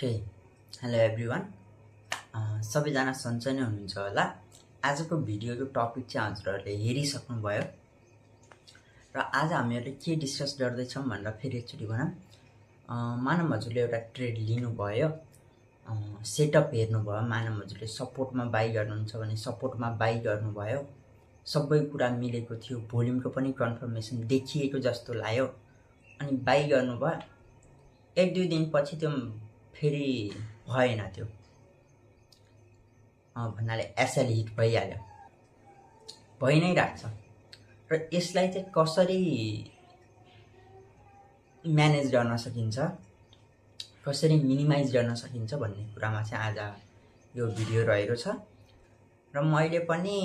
Okay, hello everyone. सबैजना सन्चै नै हुनुहुन्छ होला। आजको भिडियोको टपिक चाहिँ हजुरहरूले हेरिसक्नुभयो र आज हामीहरूले के डिस्कस गर्दैछौँ भनेर फेरि एकचोटि भनौँ। मानव हजुरले एउटा ट्रेड लिनुभयो, सेटअप हेर्नुभयो, मानव हजुरले सपोर्टमा बाई गर्नुहुन्छ भने सपोर्टमा बाई गर्नुभयो, सबै कुरा मिलेको थियो, भोल्युमको पनि कन्फर्मेसन देखिएको जस्तो लाग्यो, अनि बाई गर्नुभयो। एक दुई दिनपछि त्यो फेरि भएन, त्यो भन्नाले एसएल हिट भइहाल्यो, भइ नै राख्छ। र यसलाई चाहिँ कसरी म्यानेज गर्न सकिन्छ, कसरी मिनिमाइज गर्न सकिन्छ भन्ने कुरामा चाहिँ आज यो भिडियो रहेको छ। र मैले पनि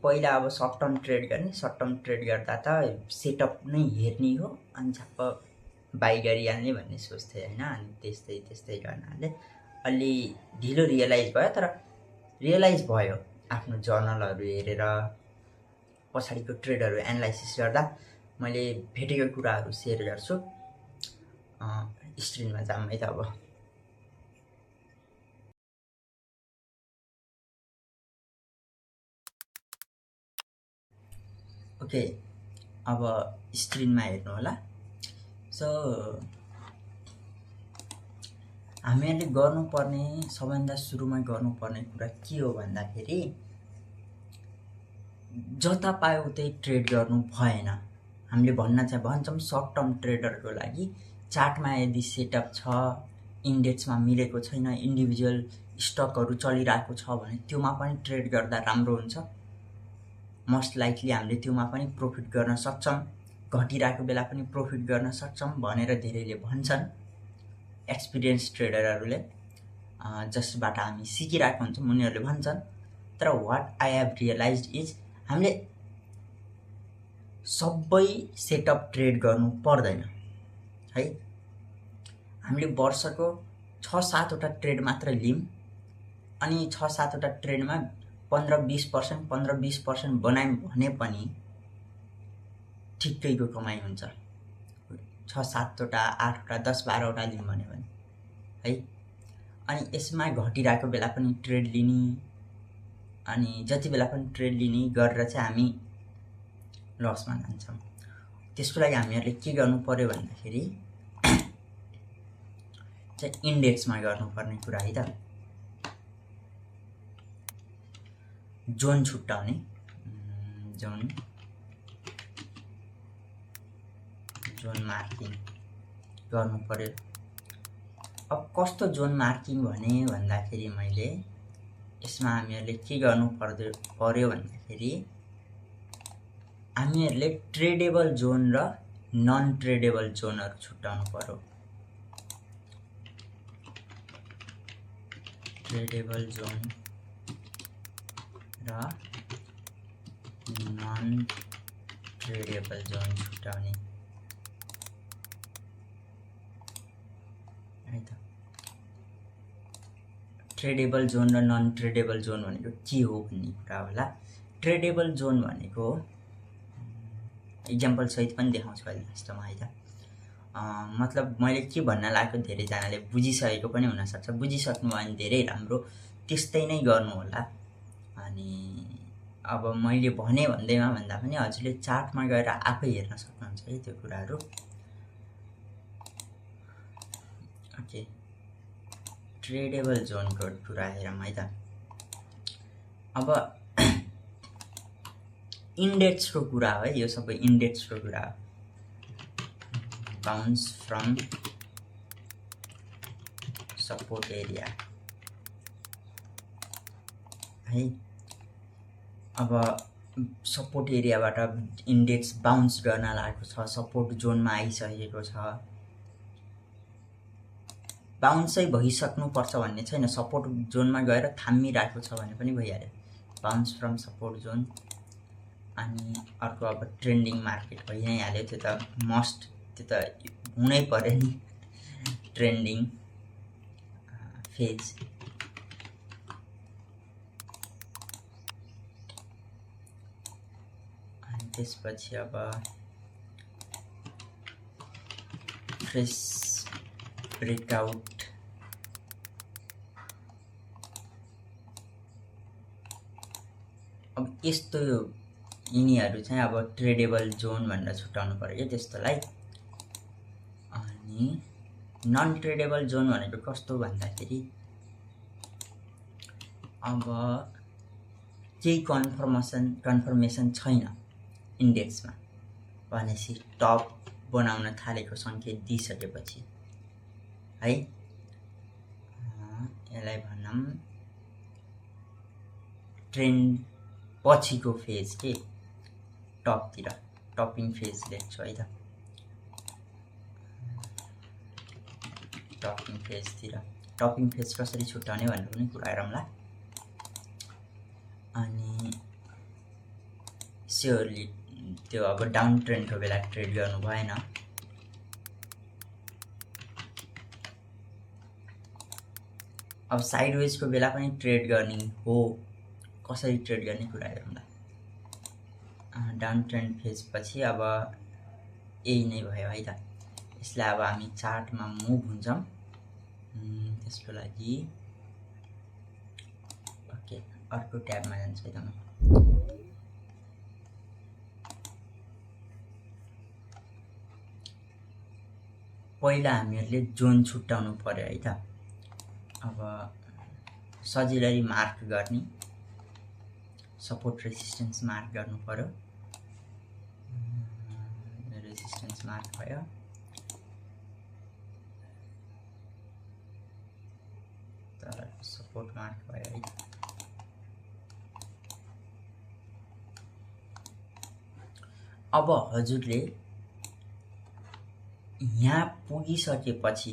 पहिला अब सर्ट टर्म ट्रेड गर्ने, सर्ट टर्म ट्रेड गर्दा त सेटअप नै हेर्ने हो अनि झ्याप्प बाई गरिहाल्ने भन्ने सोच्थेँ होइन। अनि त्यस्तै गर्नाले अलि ढिलो रियलाइज भयो, तर रियलाइज भयो आफ्नो जर्नलहरू हेरेर, पछाडिको ट्रेडहरू एनालाइसिस गर्दा मैले भेटेको कुराहरू सेयर गर्छु। स्क्रिनमा जाऊँ है त अब। ओके, अब स्क्रिनमा हेर्नु होला। सो हामीहरूले गर्नुपर्ने, सबैभन्दा सुरुमा गर्नुपर्ने कुरा के हो भन्दाखेरि जता पायो उतै ट्रेड गर्नु भएन। हामीले भन्छौँ सर्ट टर्म ट्रेडरको लागि चार्टमा यदि सेटअप छ, इन्डेक्समा मिलेको छैन, इन्डिभिजुअल स्टकहरू चलिरहेको छ भने त्योमा पनि ट्रेड गर्दा राम्रो हुन्छ। मोस्ट लाइकली हामीले त्योमा पनि प्रफिट गर्न सक्छौँ, घटिरहेको बेला पनि प्रफिट गर्न सक्छौँ भनेर धेरैले भन्छन्, एक्सपिरियन्स ट्रेडरहरूले, जसबाट हामी सिकिरहेको हुन्छौँ, उनीहरूले भन्छन्। तर what I have realise is हामीले सबै सेटअप ट्रेड गर्नु पर्दैन है। हामीले वर्षको 6-7वटा ट्रेड मात्र लियौँ अनि 6-7वटा ट्रेडमा 15-20% बनायौँ भने पनि ठिक्कैको कमाइ हुन्छ। 6-7वटा, 8वटा, 10-12वटा लियौँ भने है। अनि यसमा घटिरहेको बेला पनि ट्रेड लिने, अनि जति बेला पनि ट्रेड लिने गरेर चाहिँ हामी लसमा जान्छौँ। त्यसको लागि हामीहरूले के गर्नु पर्यो भन्दाखेरि चाहिँ इन्डेक्समा गर्नुपर्ने कुरा है त। जोन छुट्याउने, जोन मार्किङ गर्नु पर्यो। अब कस्तो जोन मार्किङ भन्दाखेरि मैले यसमा हामीहरूले के गर्नु पर्यो भन्दाखेरि हामीहरूले ट्रेडेबल जोन र नन ट्रेडेबल जोनहरू छुट्याउनु पर्यो। ट्रेडेबल जोन र नन ट्रेडेबल जोन छुट्याउने है त। ट्रेडेबल जोन र नन ट्रेडेबल जोन भनेको के हो भन्ने कुरा होला। ट्रेडेबल जोन भनेको इक्जाम्पल सहित पनि देखाउँछु अहिले लास्टमा है त। मतलब मैले के भन्न लागेको धेरैजनाले बुझिसकेको पनि हुनसक्छ, बुझिसक्नु भयो भने धेरै राम्रो, त्यस्तै नै गर्नु होला। अनि अब मैले भन्दैमा भन्दा पनि हजुरले चार्टमा गएर आफै हेर्न सक्नुहुन्छ है त्यो कुराहरू। ओके, ट्रेडेबल जोनको कुरा हेरौँ है त। अब इन्डेक्सको कुरा हो है, यो सबै इन्डेक्सको कुरा हो। बाउन्स फ्रम सपोर्ट एरिया है। अब सपोर्ट एरियाबाट इन्डेक्स बाउन्स गर्न लागेको छ, सपोर्ट जोनमा आइसकेको छ, बाउन्सै भइसक्नुपर्छ भन्ने छैन, सपोर्ट जोनमा गएर थामिरहेको छ भने पनि भइहाल्यो। Bounce from support John. अनि अर्को अब ट्रेन्डिङ मार्केट भइ नै हाल्यो, त्यो त मस्ट, त्यो त हुनै पर्यो नि, ट्रेन्डिङ फेज। अनि त्यसपछि अब फ्रेस ब्रेकआउट अब यस्तो यिनीहरू चाहिँ अब ट्रेडेबल जोन भनेर छुट्याउनु पर्यो क्या त्यस्तोलाई। अनि नन ट्रेडेबल जोन भनेको कस्तो भन्दाखेरि अब केही कन्फर्मेसन छैन इन्डेक्समा भनेपछि टप बनाउन थालेको सङ्केत दिइसकेपछि है, यसलाई भनौँ ट्रेन्ड पछिको फेज के टपतिर, टपिङ फेज लेख्छु है त, टपिङ फेजतिर। टपिङ फेज कसरी छुट्याउने भनेर पनि कुरा गरौँला। अनि स्योरली त्यो अब डाउन ट्रेन्डको बेला ट्रेड गर्नु भएन। अब साइडवेजको बेला पनि ट्रेड गर्ने हो, कसरी ट्रेड गर्ने कुरा गरौँला। डाउन ट्रेन्ड फेज पछि अब यही नै भयो है त। यसलाई अब हामी चार्टमा मुभ हुन्छौँ, त्यसको लागि ओके अर्को ट्याबमा जान्छ है त म। पहिला हामीहरूले जोन छुट्याउनु पर्यो है त। अब सजिलै मार्क गर्ने, सपोर्ट रेसिस्टेन्स मार्क गर्नु पर्यो। रेसिस्टेन्स मार्क भयो, तर सपोर्ट मार्क भयो है। अब हजुरले यहाँ पुगिसकेपछि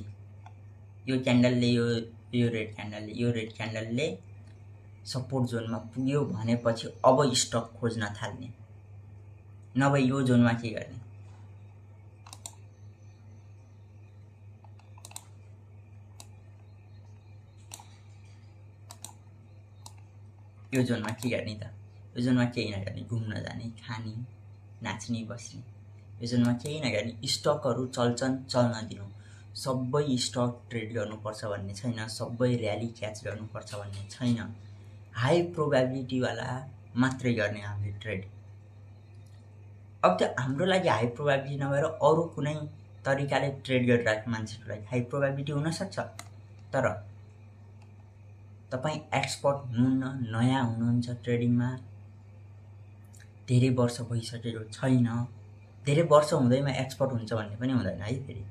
यो क्यान्डलले यो रेड क्यान्डलले सपोर्ट जोनमा पुग्यो भनेपछि अब स्टक खोज्न थाल्ने, नभए यो जोनमा के गर्ने। यो जोनमा के गर्ने त, यो जोनमा केही नगर्ने, घुम्न जाने, खाने, नाच्ने, बस्ने। यो जोनमा केही नगर्ने, स्टकहरू चल्छन् चल्न दिनु। सबै स्टक ट्रेड गर्नुपर्छ भन्ने छैन, सबै र्याली क्याच गर्नुपर्छ भन्ने छैन। हाई प्रोबेबिलिटीवाला मात्रै गर्ने हामीले ट्रेड। अब त्यो हाम्रो लागि हाई प्रोबेबिलिटी नभएर अरू कुनै तरिकाले ट्रेड गरिरहेको मान्छेको लागि हाई प्रोबेबिलिटी हुनसक्छ, तर तपाईँ एक्सपर्ट हुनुहुन्न, नयाँ हुनुहुन्छ ट्रेडिङमा, धेरै वर्ष भइसकेको छैन। धेरै वर्ष हुँदैमा एक्सपर्ट हुन्छ भन्ने पनि हुँदैन है। फेरि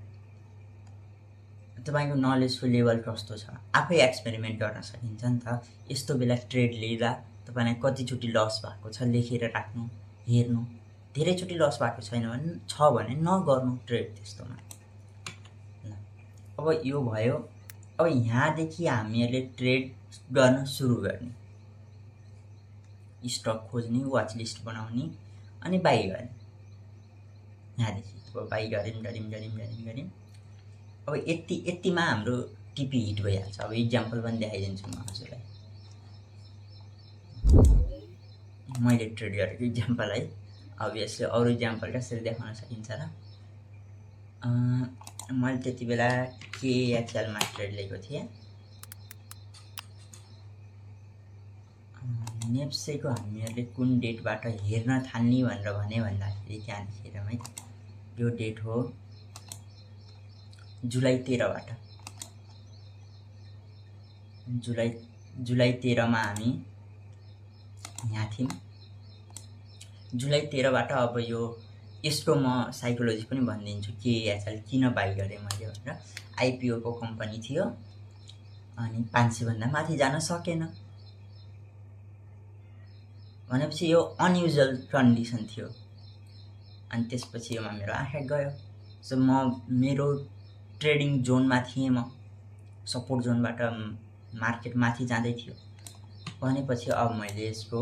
तपाईँको नलेजको लेभल कस्तो छ आफै एक्सपेरिमेन्ट गर्न सकिन्छ नि त। यस्तो बेला ट्रेड लिँदा तपाईँलाई कतिचोटि लस भएको छ लेखेर राख्नु, हेर्नु। धेरैचोटि लस भएको छैन भने नगर्नु ट्रेड त्यस्तोमा। अब यो भयो। अब यहाँदेखि हामीहरूले ट्रेड गर्न सुरु गर्ने, स्टक खोज्ने, वाच लिस्ट बनाउने अनि बाई गर्ने। यहाँदेखि अब बाई गऱ्यौँ। अब यतिमा हाम्रो टिपी हिट भइहाल्छ। अब इक्जाम्पल पनि देखाइदिन्छु म हजुरलाई। मैले ट्रेड गरेको इक्जाम्पल है। अभियसली अरू इक्जाम्पल कसरी देखाउन सकिन्छ र। मैले त्यति बेला केएचएलमा ट्रेड लिएको थिएँ। नेप्सेको हामीहरूले कुन डेटबाट हेर्न थाल्ने भनेर भन्दाखेरि त्यहाँ लेखेर है, यो डेट हो जुलाई 13बाट। जुलाई 13मा हामी यहाँ थियौँ। जुलाई 13बाट अब यसको म साइकोलोजी पनि भनिदिन्छु केएचएल किन बाई गरेँ मैले भनेर। आइपिओको कम्पनी थियो अनि 500 भन्दा माथि जान सकेन भनेपछि यो अनयुजुअल कन्डिसन थियो। अनि त्यसपछि योमा मेरो आँखा गयो। सो मेरो ट्रेडिङ जोनमा थिएँ, म सपोर्ट जोनबाट मार्केट माथि जाँदै थियो भनेपछि अब मैले यसको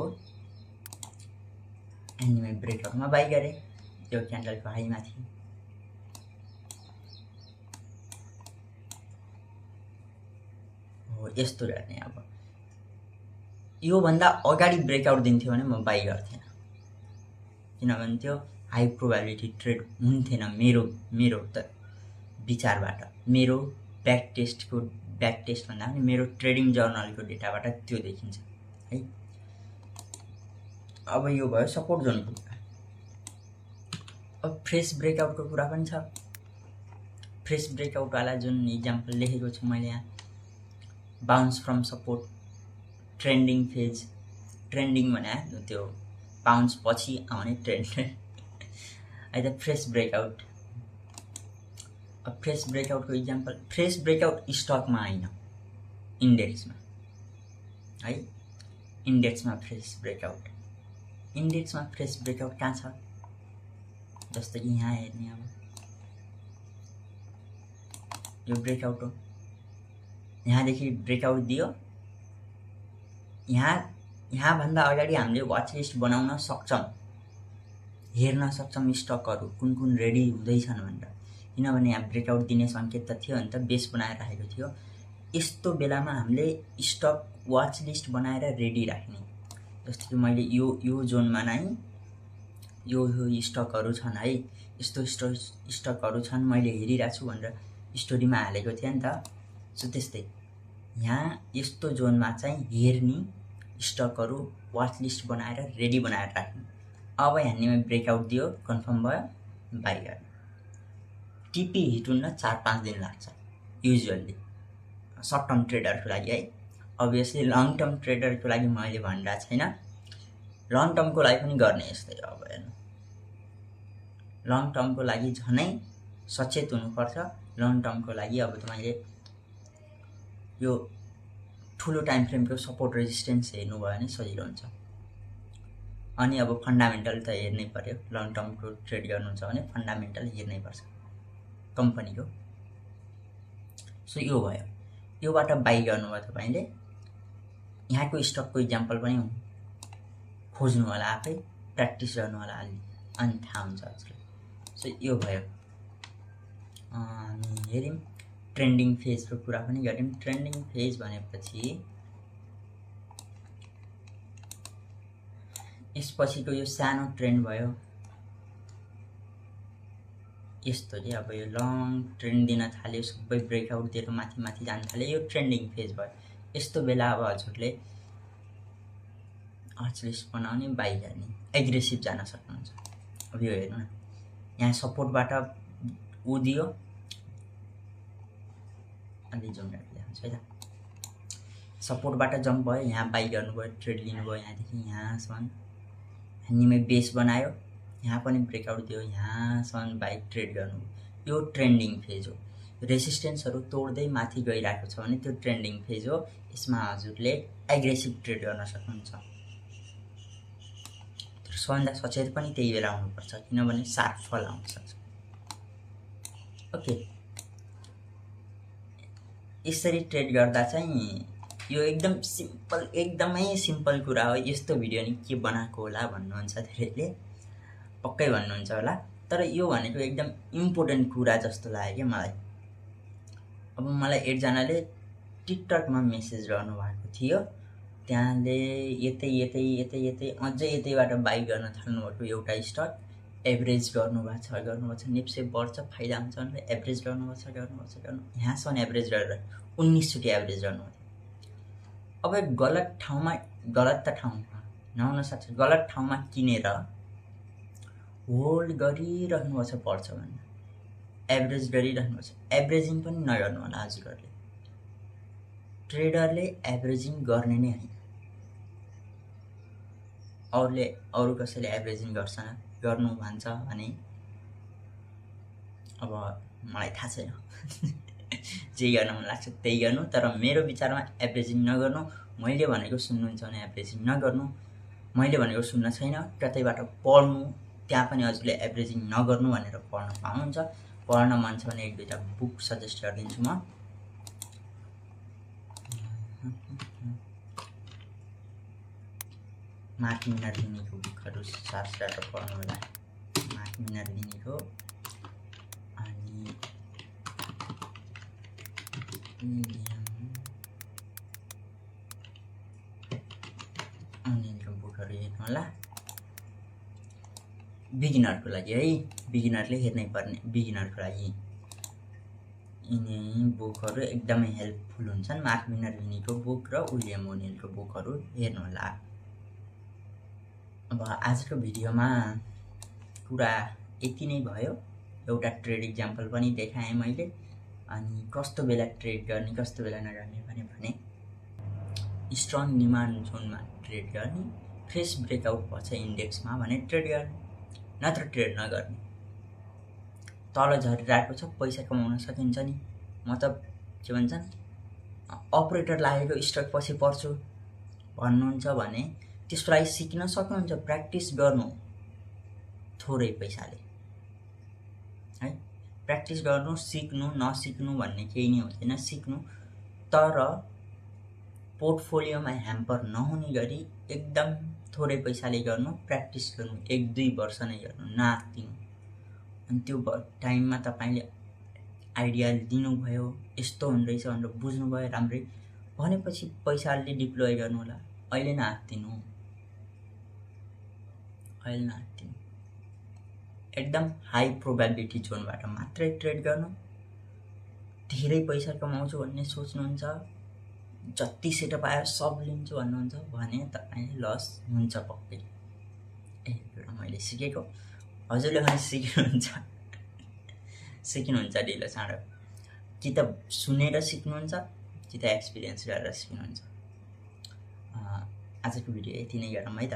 एनिमे ब्रेकआउटमा बाई गरेँ, त्यो क्यान्डलको हाईमा थियो। हो यस्तो गर्ने। अब योभन्दा अगाडि ब्रेकआउट दिन्थ्यो भने म बाई गर्थेन, किनभने त्यो हाई प्रोबेबिलिटी ट्रेड हुन्थेन मेरो त विचारबाट। मेरो ब्याक टेस्ट भन्दा पनि मेरो ट्रेडिङ जर्नलको डेटाबाट त्यो देखिन्छ है। अब यो भयो सपोर्ट जोनको कुरा। अब फ्रेस ब्रेकआउटको कुरा पनि छ। फ्रेस ब्रेकआउटवाला जुन इक्जाम्पल लेखेको छु मैले यहाँ, bounce from support, trending phase. Trending भने त्यो बाउन्स पछि आउने ट्रेन्ड है त, फ्रेस ब्रेकआउट। अब फ्रेस ब्रेकआउटको इक्जाम्पल, फ्रेस ब्रेकआउट स्टकमा होइन, इन्डेक्समा है। इन्डेक्समा फ्रेस ब्रेकआउट, इन्डेक्समा फ्रेस ब्रेकआउट कहाँ छ? जस्तो कि यहाँ हेर्ने, अब यो ब्रेकआउट हो, यहाँदेखि ब्रेकआउट दियो। यहाँभन्दा अगाडि हामीले वाच लिस्ट बनाउन सक्छौँ, हेर्न सक्छौँ स्टकहरू कुन कुन रेडी हुँदैछन् भनेर। किनभने यहाँ ब्रेकआउट दिने सङ्केत त थियो नि त, बेस बनाएर राखेको थियो। यस्तो बेलामा हामीले स्टक वाच लिस्ट बनाएर रेडी राख्ने। जस्तो कि मैले यो जोनमा नै यो स्टकहरू छन् है, यस्तो स्टकहरू छन्, मैले हेरिरहेको छु भनेर स्टोरीमा हालेको थिएँ नि त। सो त्यस्तै यहाँ यस्तो जोनमा चाहिँ हेर्ने स्टकहरू वाच लिस्ट बनाएर रेडी बनाएर राख्ने। अब यहाँनिर ब्रेकआउट दियो, कन्फर्म भयो, बाई गर्ने। टिपी हिट हुन 4-5 दिन लाग्छ युजुअल्ली, सर्ट टर्म ट्रेडरको लागि है। अभियसली लङ टर्म ट्रेडरको लागि मैले भनिरहेको छैन, लङ टर्मको लागि पनि गर्ने यस्तै। अब हेर्नु, लङ टर्मको लागि झनै सचेत हुनुपर्छ। लङ टर्मको लागि अब तपाईँले यो ठुलो टाइम फ्रेमको सपोर्ट रेजिस्टेन्स हेर्नुभयो भने सजिलो हुन्छ। अनि अब फन्डामेन्टल त हेर्नै पर्यो। लङ टर्मको ट्रेड गर्नुहुन्छ भने फन्डामेन्टल हेर्नै पर्छ कम्पनीको। सो यो भयो, योबाट बाई गर्नुभयो तपाईँले। यहाँको स्टकको इक्जाम्पल पनि खोज्नु होला, आफै प्र्याक्टिस गर्नु होला अलि, अनि थाहा हुन्छ हजुरलाई। सो यो भयो। हामी हेऱ्यौँ ट्रेन्डिङ फेजको कुरा पनि गऱ्यौँ। ट्रेन्डिङ फेज भनेपछि यसपछिको यो सानो ट्रेन्ड भयो, यस्तो कि अब यो लङ ट्रेन्ड दिन थाल्यो, सबै ब्रेकआउट दिएर माथि माथि जान थाल्यो, यो ट्रेन्डिङ फेज भयो। यस्तो बेला अब हजुरले वाच लिस्ट बनाउने, बाई गर्ने, एग्रेसिभ जान सक्नुहुन्छ। अब यो हेर्नु न, यहाँ सपोर्टबाट ऊ दियो, अलि जुम राखिदिन्छ है त। सपोर्टबाट जम्प भयो, यहाँ बाई गर्नुभयो, ट्रेड लिनुभयो, यहाँदेखि यहाँसम्म निमै बेस बनायो, यहाँ पनि ब्रेकआउट दियो, यहाँसम्म बाई ट्रेड गर्नुभयो। यो ट्रेन्डिङ फेज हो। रेसिस्टेन्सहरू तोड्दै माथि गइरहेको छ भने त्यो ट्रेन्डिङ फेज हो। यसमा हजुरले एग्रेसिभ ट्रेड गर्न सक्नुहुन्छ। सबभन्दा सचेत पनि त्यही बेला हुनुपर्छ, किनभने सार्प फल आउन सक्छ। ओके, यसरी ट्रेड गर्दा चाहिँ यो एकदम सिम्पल, एकदमै सिम्पल कुरा हो। यस्तो भिडियो नि के बनाएको होला भन्नुहुन्छ धेरैले, पक्कै भन्नुहुन्छ होला। तर यो भनेको एकदम इम्पोर्टेन्ट कुरा जस्तो लाग्यो क्या मलाई। अब मलाई एकजनाले टिकटकमा मेसेज गर्नुभएको थियो, त्यहाँले यतै अझै यतैबाट बाई गर्न थाल्नुभएको एउटा स्टक, एभरेज गर्नुभएको छ, निप्से बढ्छ फाइदा हुन्छ भनेर एभरेज गर्नु, यहाँसम्म एभरेज गरेर 19 चोटि एभरेज गर्नुभएको थियो। अब गलत ठाउँमा, गलत त ठाउँमा नहुन सक्छ, गलत ठाउँमा किनेर होल्ड गरिराख्नु छ, बढ्छ भनेर एभरेज गरिराख्नु छ। एभरेजिङ पनि नगर्नु होला हजुरहरूले। ट्रेडरले एभरेजिङ गर्ने नै होइन। अरू कसैले एभरेजिङ गर्नु भन्छ भने अब मलाई थाहा छैन, जे गर्न मन लाग्छ त्यही गर्नु। तर मेरो विचारमा एभरेजिङ नगर्नु। मैले भनेको सुन्नुहुन्छ भने एभरेजिङ नगर्नु, मैले भनेको सुन्न छैन, कतैबाट पढ्नु, त्यहाँ पनि हजुरले एभरेजिङ नगर्नु भनेर पढ्न पाउनुहुन्छ। पढ्न मन छ भने 1-2टा बुक सजेस्ट गरिदिन्छु म। मार्क मिनर्भिनीको बुकहरू साथसाथ पढ्नु होला। मार्क मिनर्भिनीको अनि अनिलको बुकहरू हेर्नु होला। बिगिनरको लागि है, बिगिनरले हेर्नै पर्ने, बिगिनरको लागि यिनी बुकहरू एकदमै हेल्पफुल हुन्छन्। मार्क मिनर्भिनीको बुक र विलियम ओनिलको बुकहरू हेर्नु होला। अब आजको भिडियोमा कुरा यति नै भयो। एउटा ट्रेड इक्जाम्पल पनि देखाएँ मैले, अनि कस्तो बेला ट्रेड गर्ने कस्तो बेला नगर्ने भने स्ट्रङ डिमान्ड जोनमा ट्रेड गर्ने, फ्रेस ब्रेकआउट भएछ इन्डेक्समा भने ट्रेड गर्ने, नत्र ट्रेड नगर्ने। तल झरिरहेको छ, पैसा कमाउन सकिन्छ नि। म त के भन्छन् अपरेटर लागेको स्टक पछि पर्छु भन्नुहुन्छ भने त्यसको लागि सिक्न सक्नुहुन्छ, प्र्याक्टिस गर्नु थोरै पैसाले है। प्र्याक्टिस गर्नु, सिक्नु, नसिक्नु भन्ने केही नै हुँदैन। सिक्नु तर पोर्टफोलियोमा ह्याम्पर नहुने गरी एकदम थोरै पैसाले गर्नु, प्र्याक्टिस गर्नु, 1-2 वर्ष नै गर्नु, नआत्तिनु। अनि त्यो टाइममा तपाईँले आइडिया लिनुभयो, यस्तो हुँदैछ भनेर बुझ्नुभयो राम्रै भनेपछि पैसाले डिप्लोय गर्नु होला। अहिले नआत्तिनु, अहिले नआत्तिनु। एकदम हाई प्रोबेबिलिटी जोनबाट मात्रै ट्रेड गर्नु। धेरै पैसा कमाउँछु भन्ने सोच्नुहुन्छ, जति सेटअप आयो सब लिन्छु भन्नुहुन्छ भने तपाईँले लस हुन्छ पक्कै। एउटा मैले सिकेको, हजुरले पनि सिक्नुहुन्छ ढिलो चाँडो। कि त सुनेर सिक्नुहुन्छ कि त एक्सपिरियन्स गरेर सिक्नुहुन्छ। आजको भिडियो यति नै गरौँ है त।